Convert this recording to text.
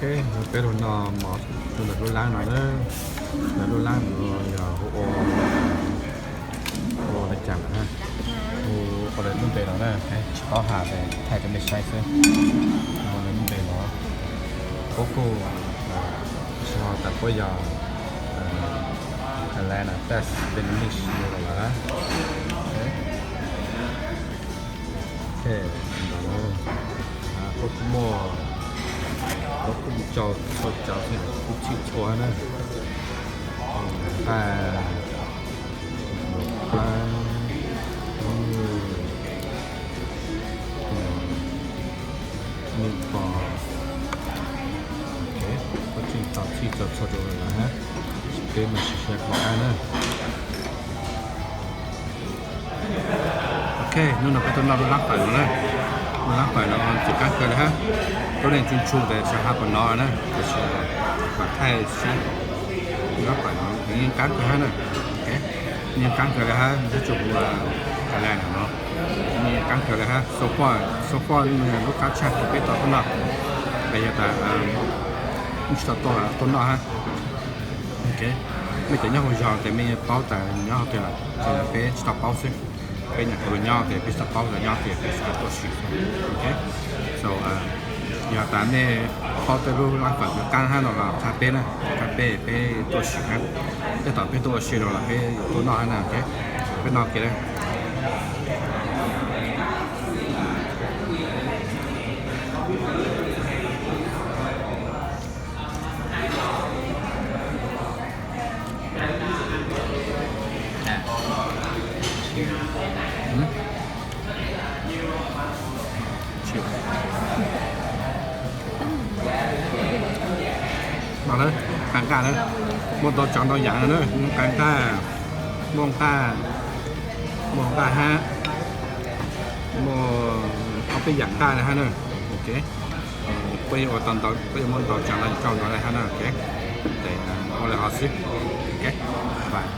Ok, peb los no mov rau ntawm lub lab no na. Ntawm lub lab no yog hu ua, hu ua li cas lawm na? Hu ua li lub npe no na, tsis paub hais ces thaij rau nej saib xwb. Hu ua li lub npe no. Puab kuj tsis hais tias puab yog Atlanta, Vietnamese los lawm na. Ok, ntawd puab kuj muaj, puab kuj tau txhua cov thiab, kuj txhij txhua na. Nqaij, nqaij, meatball. Ok, puab tseem tau txhij txhua txhua rau lawm na. Peb mam sib sau qab na. Ok, hnub no peb tuaj noj lub lab fawm no na. Lub lab fawm no tseem qab kawg li hab. Tuab neeg tsuj tsuj tes tsis hab puas nov na, tiam sis mam thaij saib. Lub lab fawm no yeej qab kawg hab na. Ok, yeej qab kawg li hab, nyob rau huv Thailand no, yeej qab kawg li hab. So far, so far lub qab tshaj uas peb tau tuaj noj, tes yog tas wb tsis tau tuaj noj hab. Ok, mej cov nyob hauv zog tes mej paub tas nyob hauv twg lawm, tsis yog peb tsis tau paub xwb. Peb nyuam qhuav los nyob tes peb tsis tau paub tas nyob twg, peb tsis tau tuaj sim. Ok, so yog tas mej paub tej lub lab fawm qab hab no los qha peb na, qha peb, peb tuaj sim hab. Tej thaum peb tuaj ua si los los peb tuaj noj hab na. Ok, peb noj ke na. No na, qab nqaj na, muaj ntau tsav ntau yam na, muaj qab nqaj, muaj nqaj, muaj nqaj hab, muaj ob peb yam nqaj na hab na. Ok, puab yuav ua tau ntau, puab yuav muaj ntau tsav ntau yam rau ntawd na hab na. Ok, tes ua li hov xwb. Ok, bye.